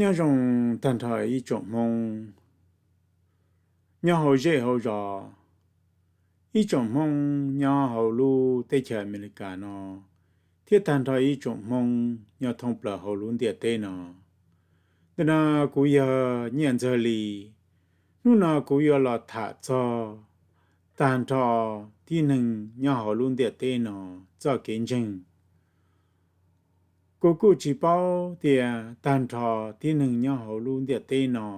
Nyob zoo tag nrho ib tsoom Hmoob nyob hauv zej hauv zos, ib tsoom Hmoob nyob hauv lub teb chaws Amelikas no, thiab tag nrho ib tsoom Hmoob nyob thoob plaws hauv lub ntiaj teb no. Ntawm no kuv yog Nyiaj Ntxawg Lis. Hnub no kuv yuav los tham txog tag nrho tib neeg nyob hauv lub ntiaj teb no txoj kev ntseeg. Kuv kuj tsis paub tias tag nrho tib neeg nyob hauv lub ntiaj teb no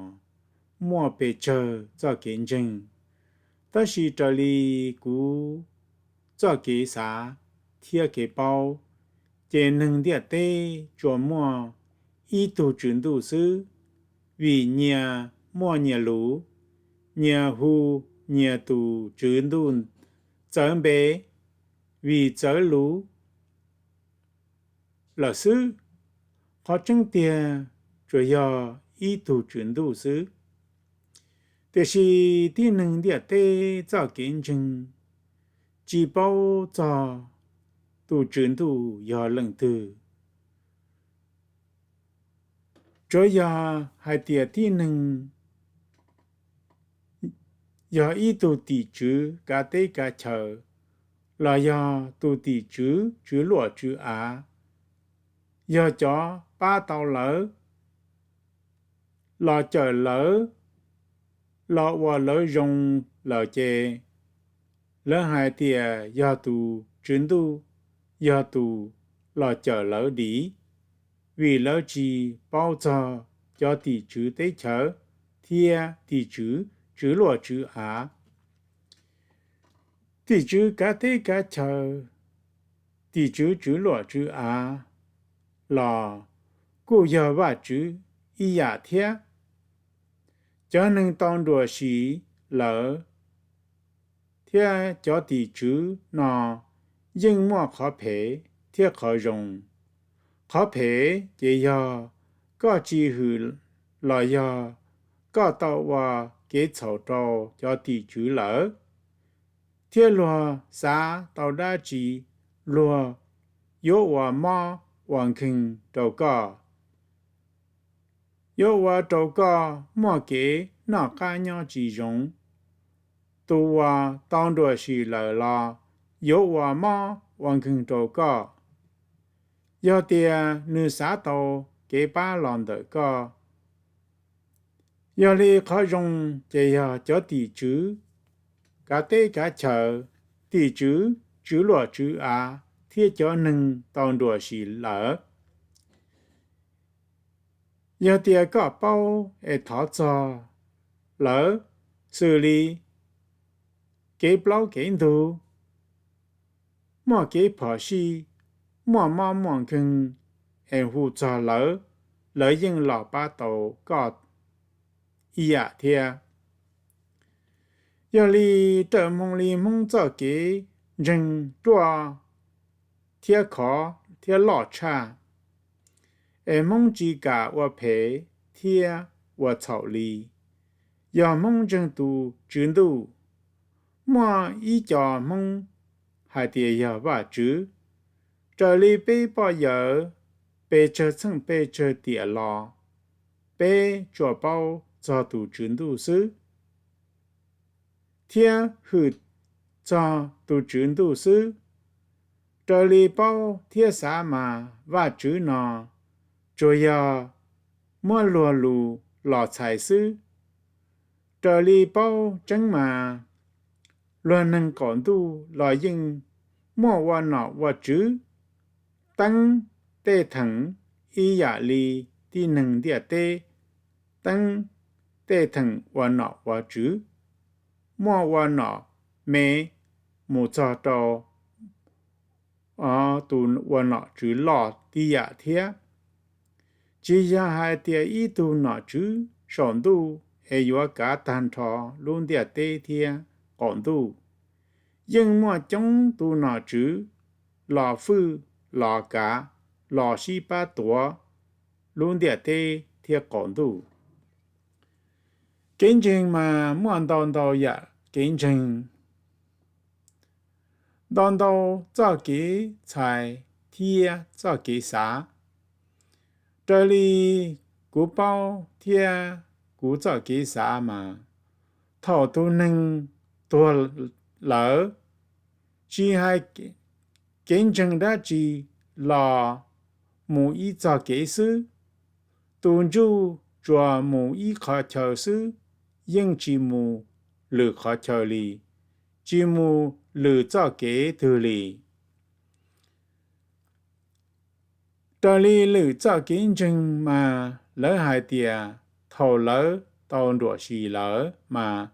muaj pes tsawg txoj kev ntseeg, tab sis raws li kuv txoj kev xav thiab kev paub, ces neeg ntiaj teb tsuas muaj ib tug Tswv Ntuj xwb, vim nyias muaj nyias lus, nyias hu nyias tus Tswv Ntuj txawv npe, vim txawv lus lawm xwb. Qhov tseeb tiag tsuas yog ib tug Tswv Ntuj xwb. Tiam sis tib neeg ntiaj teb txoj kev ntseeg tsis paub txog tus Tswv Ntuj yog leej twg. Tsuav yog hais tias tib neeg yog ib tug tim tswv kav teb kav chaw, los yog tus tim tswv tswv luam tswv av, yog cov pab tau lawv, los cawm lawv, los ua lawv zoo lawm ces lawv hais tias yog tus Tswv Ntuj, yog tus los cawm lawv dim, vim lawv tsis paub txog cov tim tswv teb chaws thiab tim tswv tswv luam tswv av. Tim tswv kav teb kav chaw, tim tswv tswv luam tswv av los kuj yog Vajtswv ib yam thiab. Cov neeg tau nruam sim lawv thiab cov tim tswv no yeej muaj qhov phem thiab qhov zoo. Qhov phem ces yog koj tsis hwm los yog koj tau ua kev txhaum rau cov tim tswv lawm, thiab luag xav tau dab tsi, luag yuav ua mob ua nkeeg rau koj, yuav ua rau koj muaj kev noj qab nyob tsis zoo. Tus uas tau nruam sim lawm los yuav ua mob ua nkeeg rau koj, yog tias nws xav tau kev pab los ntawm koj. Yog li qhov zoo ces yog cov tim tswv kav teb kav chaw, tim tswv tswv luam tswv av thiab cov neeg tau nruam sim lawm. Yog tias koj paub es thov txog lawv, xws li kev plaub kev ntug, muaj kev phom sij, muaj mob muaj nkeeg, es hu txog lawv, lawv yeej los pab tau koj ib yam thiab. Yog li raws hmoo li Hmoob txoj kev ntseeg ruaj thiab khov thiab loj tshaj, es Hmoob tsis kam ua phem thiab ua txhaum li. Yog Hmoob ntseeg tus Tswv Ntuj, muaj ib co Hmoob hais tias yog Vajtswv. Raws li peb poj yawm pes tsawg txheej pes tsawg tiam los, peb tsuas paub txog tus Tswv Ntuj xwb, thiab hwm txog tus Tswv Ntuj xwb. Raws li paub thiab xav mas Vajtswv no tsuas yog muab luag lus los txhais xwb. Raws li paub tseeb mas luag neeg qaum ntuj los yeej muaj ua nom ua tswv, teeb tej theem ib yam li tib neeg ntiaj teb teeb tej theem ua nom ua tswv, muaj ua nom me mus txog rau tus ua nom tswv loj tib yam thiab. Tsis yog hais tias ib tug nom tswv saum ntuj es yuav kav tag nrho lub ntiaj teb thiab qaum ntuj. Yeej muaj coob tus nom tswv los fwj, los kav, los sib pab tuav lub ntiaj teb thiab qaum ntuj. Kev ntseeg mas muaj ntau ntau yam kev ntseeg, ntau ntau txoj kev txhais thiab txoj kev xav. Raws li kuv paub thiab kuv txoj kev xav mas, thaum tus neeg tuag lawm, tsis hais kev ntseeg dab tsi los mus ib txoj kev xwb. Tus ntsuj tsuas mus ib qhov chaw xwb, yeej tsis mus lwm qhov chaw li, tsis mus lwm txoj kev twg li. Raws li lwm txoj kev ntseeg mas lawv hais tias thaum lawv tau nruam sim lawm mas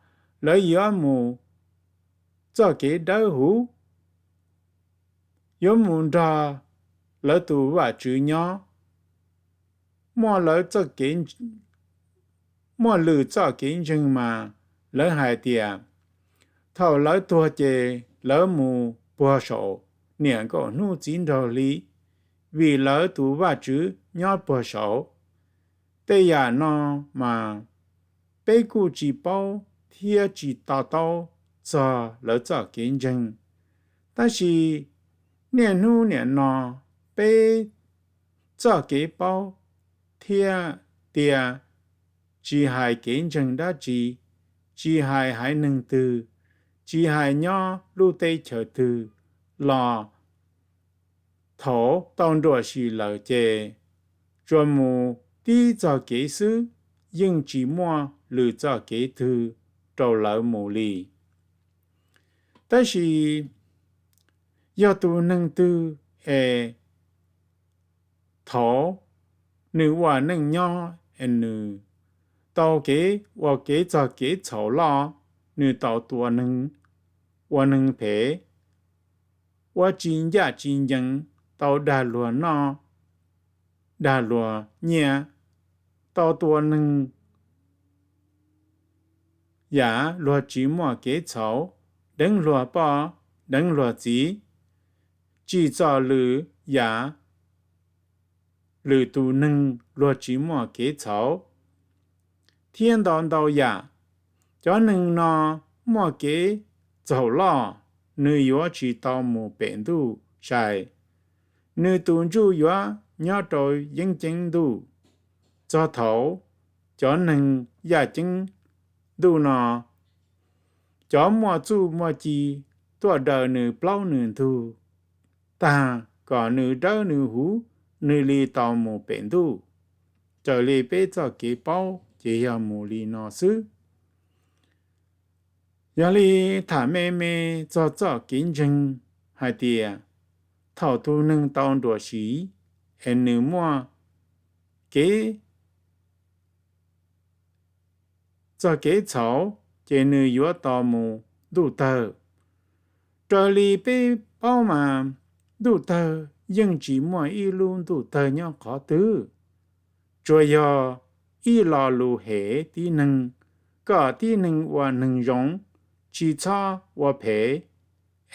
lawv yuav mus txoj kev dawb huv, yuav mus nrog lawv tus Vajtswv nyob. Muaj lwm txoj kev ntseeg mas lawv hais tias thaum lawv tuag ces lawv mus puag saum niam nkaum hnub txiv nraug hli, vim lawv tus Vajtswv nyob puag saud. Tej yam no mas peb kuj tsis paub thiab tsis to taub txog lawv txoj kev ntseeg. Tab sis niaj hnub nim no peb txoj kev paub thiab tias tsis hais kev ntseeg dab tsi, tsis hais haiv neeg twg, tsis hais nyob lub teb chaws twg los thaum tau nruam sim lawm ces tsuas mus tib txoj kev xwb, yeej tsis muaj lwm txoj kev twg rau lawv mus li. Tab sis yog tus neeg twg es thaum nws ua neej nyob es nws tau kev ua kev txog kev txhaum loj, nws tau tua neeg, ua neeg phem, ua tsis ncaj tsis ncees, tau dag luag noj, dag luag nyiaj, tau tua neeg yam luag tsis muaj kev txhaum, deev luag poj, deev luag txiv, tsim txom lwm yam, lwm tus neeg luag tsis muaj kev txhaum, thiab ntau ntau yam. Cov neeg no muaj kev txhaum loj, nws yuav tsis tau mus pem ntuj sai. Nws tus ntsuj yuav nyob rau yeeb ceeb ntuj. Txog thaum cov neeg yaj ceeb ntuj no, cov muaj txuj muaj ci tuaj daws nws plaub nws ntug tag kom nws dawb nws huv, nws li tau mus pem ntuj. Raws li peb txoj kev paub ces yog mus li no xwb. Yog li tham me me txog txoj kev ntseeg hais tias thaum tus neeg tau nruam sim es nws muaj kev txog kev txhaum ces nws yuav tau mus ntuj tawg. Raws li peb paub mas ntuj tawg yeej tsis muaj ib lub ntuj tawg nyob qhov twg, tsuas yog ib lo lus hem tib neeg, kom tib neeg ua neeg zoo, tsis txhob ua phem,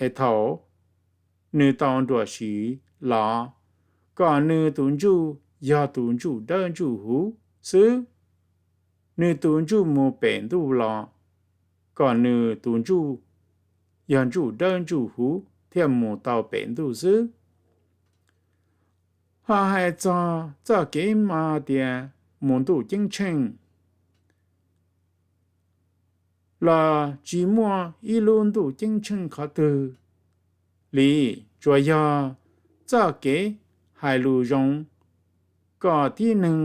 es thaum nws tau nruam sim los, kom nws tus ntsuj yog tus ntsuj dawb ntsuj huv xwb. Nws tus ntsuj mus pem ntuj los, kom nws tus ntsuj yog ntsuj dawb ntsuj huv thiaj mus tau pem ntuj xwb. Ho hais txog txoj kev mas tias mus ntuj ceeb tsheej los tsis muaj ib lub ntuj ceeb tsheej qhov twg li, tsuas yog txoj kev hais lus zoo, kom tib neeg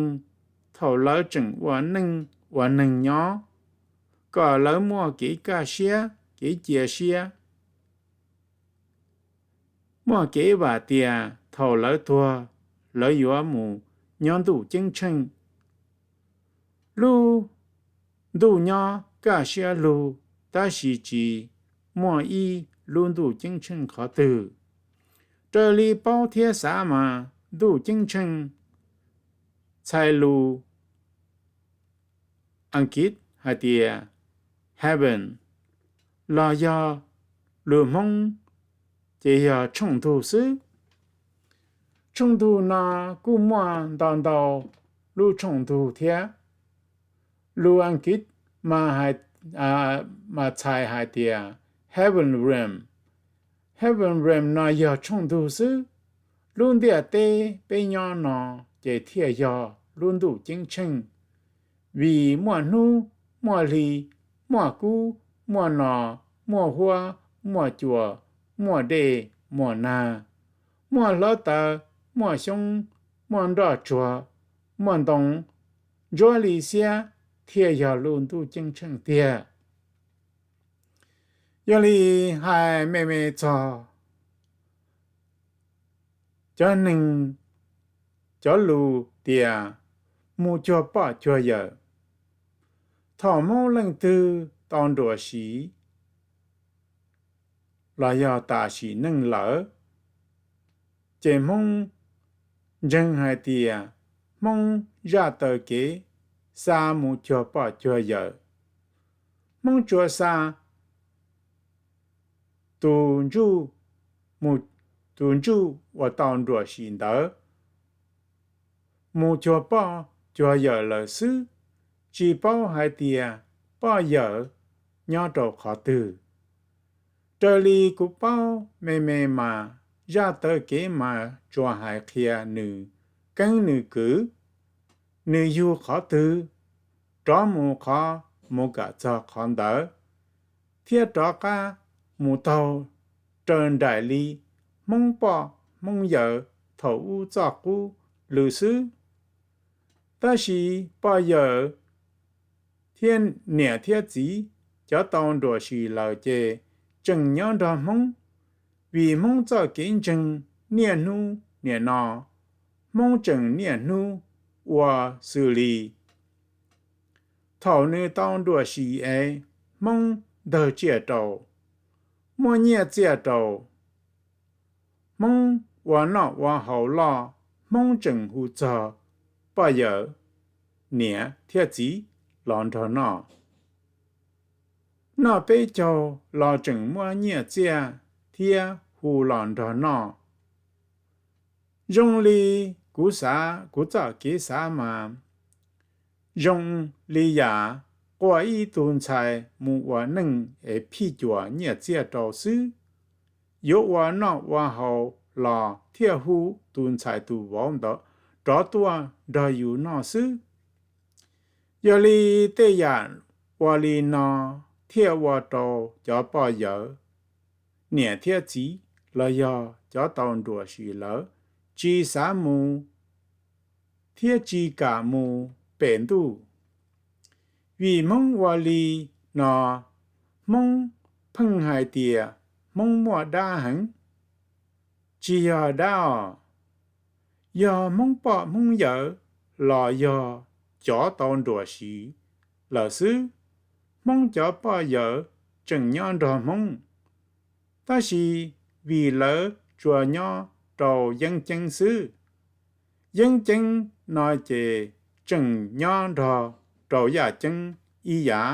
thaum lawv tseem ua neej ua neeg nyob, kom lawv muaj kev kaj siab kev cia siab, muaj kev vam tias thaum lawv tuag, lawv yuav mus nyob ntuj ceeb tsheej. Lub ntuj nyob kaj siab lug, tab sis tsis muaj ib lub ntuj ceeb tsheej qhov twg. Raws li paub thiab xav mas ntuj ceeb tsheej txhais lus Askiv hais tias heaven, los yog lus Hmoob ces yog tshooj ntug xwb. Tshooj ntug no kuj muaj ntau ntau lub tshooj ntug thiab. Lus Askiv mas txhais hais tias heaven realm. Heaven realm no yog tshooj ntug xwb. Lub ntiaj teb peb nyob no ces thiaj yog lub ntuj ceeb tsheej. Vim muaj hnub, muaj hli, muaj kub, muaj no, muaj huab, muaj cua, muaj dej, muaj nag, muaj hluav taws, muaj xyoob, muaj nroj tsuag, muaj ntoo, ntsuab li xiab, thiaj yog lub ntuj ceeb tsheej tiag. Yog li hais me me txog cov neeg, cov lus tias mus cuag poj cuag yawm, thaum Hmoob leej twg tau nruam sim los yog tas sim neej lawm, ces Hmoob ntseeg hais tias Hmoob zaj taw kev xa mus cuag poj cuag yawm. Hmoob tsuas xa tus ntsuj, tus ntsuj uas tau nruam sim ntawd mus cuag poj cuag yawm lawm xwb, tsis paub hais tias poj yawm nyob rau qhov twg. Raws li kuv paub me me mas zaj taw kev mas tsuas hais qhia nws keeb nws kwv, nws yug qhov twg, rov mus qhov, mus kam txog qhov ntawd, thiab rov qab mus taug raws nraim li Hmoob poj Hmoob yawm thaum ub txoj qub lw xwb. Tab sis poj yawm thiab niam thiab txiv, cov tau nruam sim lawm ces tseem nyob nrog Hmoob, vim Hmoob txoj kev ntseeg niaj hnub niam no, Hmoob tseem niaj hnub ua xws li thaum nws tau nruam sim es Hmoob ntawg tsiaj rau, muaj nyiaj txiaj rau, Hmoob ua noj ua haus loj, Hmoob tseem hu txog poj yawm, niam thiab txiv los nrog noj. Noj peb caug los tseem muab nyiaj txiaj thiab hu los nrog noj. Zoo li kuv xav, kuv txoj kev xav mas zoo li yam quaj ib tug ntxhais mus ua neej es phij cuam nyiaj txiaj rau xwb. Yuav ua noj ua haus los thiaj hu tus ntxhais tus vauv ntawd rov tuaj nrog yus noj xwb. Yog li tej yam ua li no thiaj ua rau cov poj yawm, niam thiab txiv los yog cov tau nruam sim lawm tsis xav mus thiab tsis kam mus pem ntuj. Vim Hmoob ua li no, Hmoob pheej hais tias Hmoob muaj dab heev. Tsis yog dab os, yog Hmoob poj Hmoob yawm los yog cov tau nruam sim lawm xwb. Hmoob cov poj yawm tseem nyob nrog Hmoob, tab sis vim lawv tsuas nyob rau yeeb ceeb xwb. Yeeb ceeb no ces tseem nyob nrog rau yaj ceeb ib yam,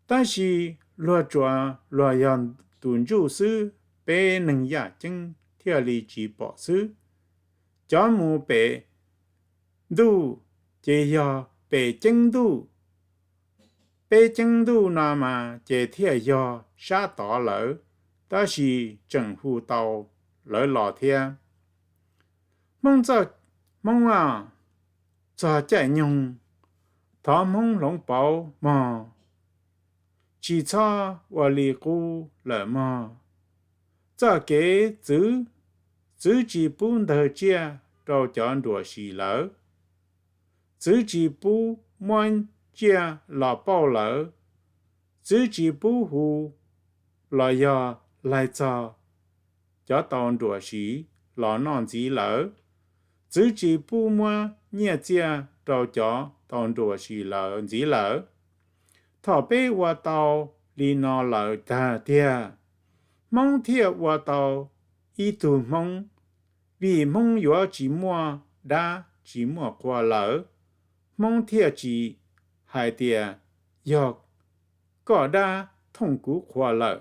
tab sis luag tsuas luag yog tus ntsuj xwb, peb neeg yaj ceeb thiaj li tsis pom xwb. Cov mus pem ntuj ces yog pem ceeb ntuj, peb ceeb ntuj no mas ces thiaj yog sab tod lawm, tab sis tseem hu tau lawv los thiab. Hmoob txoj, Hmoob a, txog caij nyoog, thov Hmoob hloov pauv mog, tsis txhob ua li qub lawm mog. Txoj kev txwv, txwv tsis pub ntawg tsiaj rau cov nruam sim lawm, txwv tsis pub muab tsiaj los pauj lawm, txwv tsis pub hu los yog laig txog cov tau nruam sim los noj ntxiv lawm, txwv tsis pub muab nyiaj txiaj rau cov tau nruam sim lawm ntxiv lawm. Thaum peb ua tau li no lawm tag tiag, Hmoob thiaj ua tau ib tug Hmoob, vim Hmoob yuav tsis muaj dab tsis muaj qhua lawm. Hmoob thiaj tsis hais tias yog koj dab thooj kuv qhua lawm.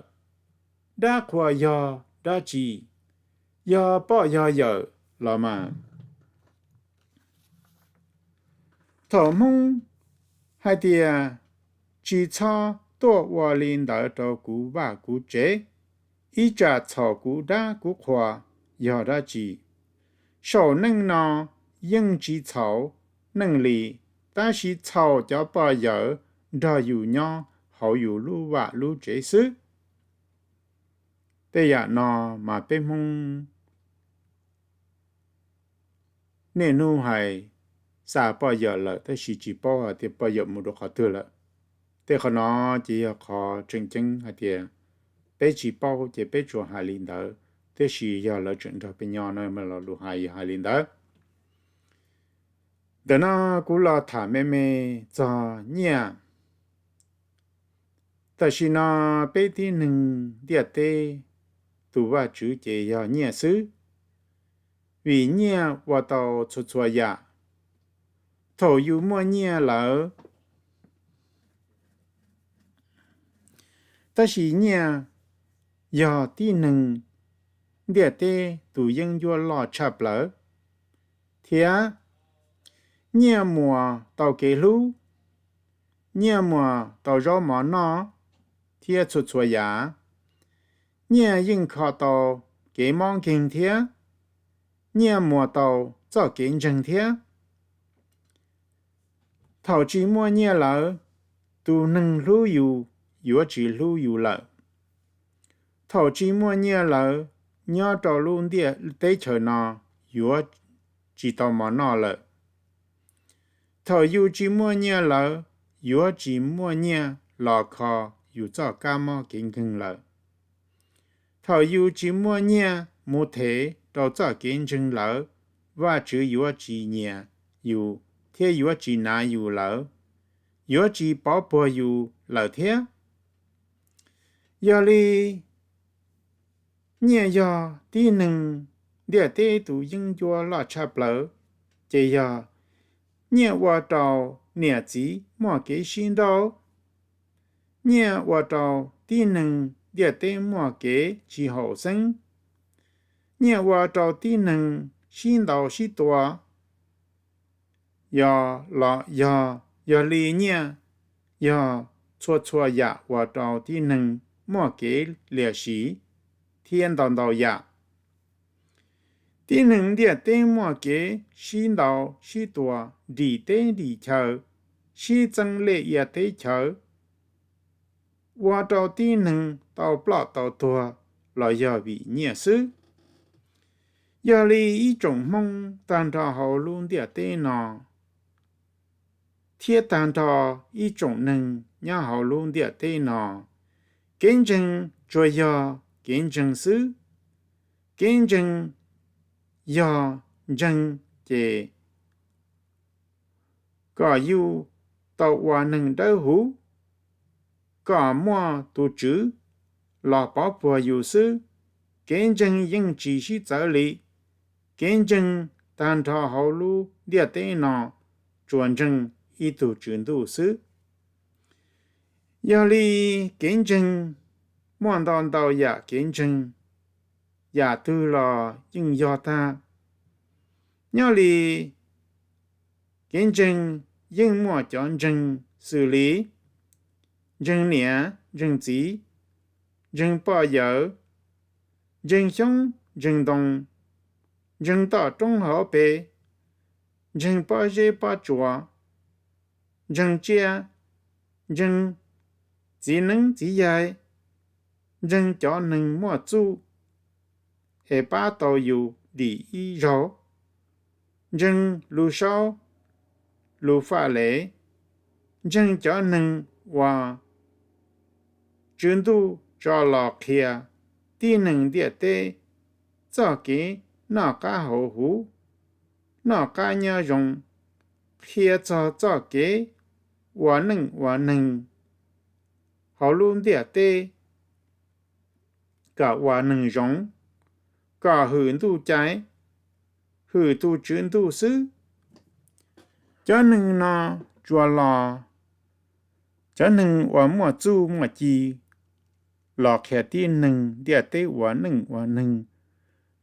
Dab qhua yog dab tsi? Yog poj yog yawm los mas. Thaum Hmoob hais tias tsis txhob tuaj ua li ntawd rau kuv vaj kuv tsev, ib tsam txhaum kuv dab kuv qhua yog dab tsi? Saum neej no yeej tsis txhaum neej li, tab sis txhaum cov poj yawm nrog yus nyob hauv yus lub vaj lub tsev xwb. Tej yam no mas peb Hmoob niaj hnub hais xa poj yawm lawm tab sis tsis paub hais tias poj yawm mus rau qhov twg lawm. Tej qhov no ces yog qhov tseem ceeb hais tias peb tsis paub ces peb tsuas hais li ntawd, tiam sis yog lawv tseem nrog peb nyob no mas lo lus hais yog hais li ntawd. Ntawm no kuv los tham me me txog nyiaj. Tam sim no peb tib neeg ntiaj teb tus Vajtswv ces yog nyiaj xwb, vim nyiaj ua tau txhua txhua yam. Thaum yus muaj nyiaj lawm, tab sis nyiaj yog tib neeg ntiaj teb tus yeeb ncuab loj tshaj plaws, thiab nyiaj muas tau kev hlub, nyiaj muas tau zaub mov noj thiab txhua txhua yam. Nyiaj yeej kho tau kev mob nkeeg thiab nyiaj muas tau txoj kev ntseeg thiab. Thaum tsis muaj nyiaj lawm, tus neeg hlub yus yuav tsis hlub yus lawm. Thaum tsis muaj nyiaj lawm, nyob rau lub ntiaj teb chaws no yuav tsis tau mov noj lawm. Thaum yus tsis muaj nyiaj lawm, yuav tsis muaj nyiaj los kho yus txoj kab mob kev nkeeg lawm. Thaum yus tsis muaj nyiaj mus them rau txoj kev ntseeg lawm, Vajtswv yuav tsis nyiam yus thiab yuav tsis hnav yus lawm, yuav tsis pov puag yus lawm thiab. Yog li, nyiaj yog tib neeg ntiaj teb tus yeeb ncuab loj tshaj plaws, ces yog nyiaj ua rau niam txiv muaj kev sib nrauj, nyiaj ua rau tib neeg ntiaj teb muaj kev tsis haum xeeb, nyiaj ua rau tib neeg sib ntaus sib tua. Yog los yog, yog li nyiaj yog txhua txhua yam ua rau tib neeg muaj kev liam sim thiab ntau ntau yam. Tib neeg ntiaj teb muaj kev sib ntaus sib tua, nrim teb nrim chaw, sib txeeb lej ia teb chaws, ua rau tib neeg tau ploj tau tuag los yog vim nyiaj xwb. Yog li ib tsoom Hmoob tag nrho hauv lub ntiaj teb no, thiab tag nrho ib tsoom neeg nyob hauv lub ntiaj teb no, kev ntseeg tsuas yog kev ntseeg xwb. Kev ntseeg yog ntseeg ces kom yus tau ua neeg dawb huv, kom muaj tus Tswv los pov puag yus xwb. Kev ntseeg yeej tsis sib txawv li. Kev ntseeg tag nrho hauv lub ntiaj teb no tsuas ntseeg ib tug Tswv Ntuj xwb. Yog li kev ntseeg muaj ntau ntau yam kev ntseeg, yam twg los yeej yog tag. Nyob li kev ntseeg yeej muaj cov ntseeg xws li ntseeg niam ntseeg txiv, ntseeg poj yawm, ntseeg xyoob ntseeg ntoo, ntseeg toj roob hauv pes, ntseeg pob zeb pob tsuas, ntseeg tsiaj, ntseeg txiv neeb txiv yaig, ntseeg cov neeg muaj txuj es pab tau yus dim ib zaug, ntseeg lus saub, lus faj les, ntseeg cov neeg uas Tswv Ntuj tso los qhia tib neeg ntiaj teb txoj kev noj qab haus huv, noj qab nyob zoo, qhia txog txoj kev ua neej ua neeg hauv lub ntiaj teb, kom ua neeg zoo, kom hwm Ntuj cai, hwm tus Tswv Ntuj xwb. Cov neeg no tsuas los, cov neeg uas muaj txuj muaj ci los qhia tib neeg ntiaj teb ua neej ua neeg,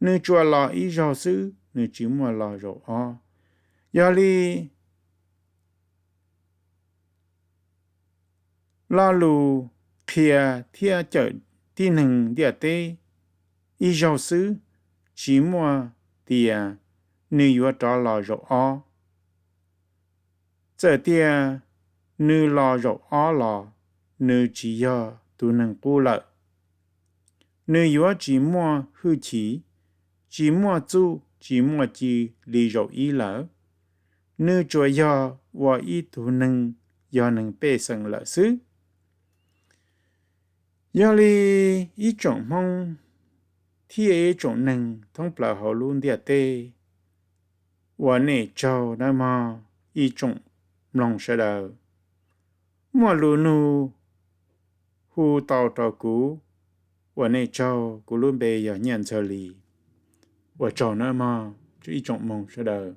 nws tsuas los ib zaug xwb, nws tsis muaj los zaum ob. Yog li, lo lus qhia thiab cawm tib neeg ntiaj teb ib zaug xwb, tsis muaj tias nws yuav rov los zaum ob. Txawm tias nws los zaum ob los, nws tsis yog tus neeg qub lawm. Nws yuav tsis muaj hwj chim, tsis muaj txuj tsis muaj ci li zaum ib lawm. Nws tsuas yog ua ib tug neeg, yog neeg pej xeem lawm xwb. Yog li ib tsoom Hmoob thiab ib tsoom neeg thoob plaws hauv lub ntiaj teb, ua nej tsaug nawb mog ib tsoom mloog sawv daws. Muaj lus nug hu tau rau kuv, ua nej tsaug, kuv lub npe yog Nyiaj Ntxawg Lis. Ua tsaug nawb mog ib tsoom mloog sawv daws.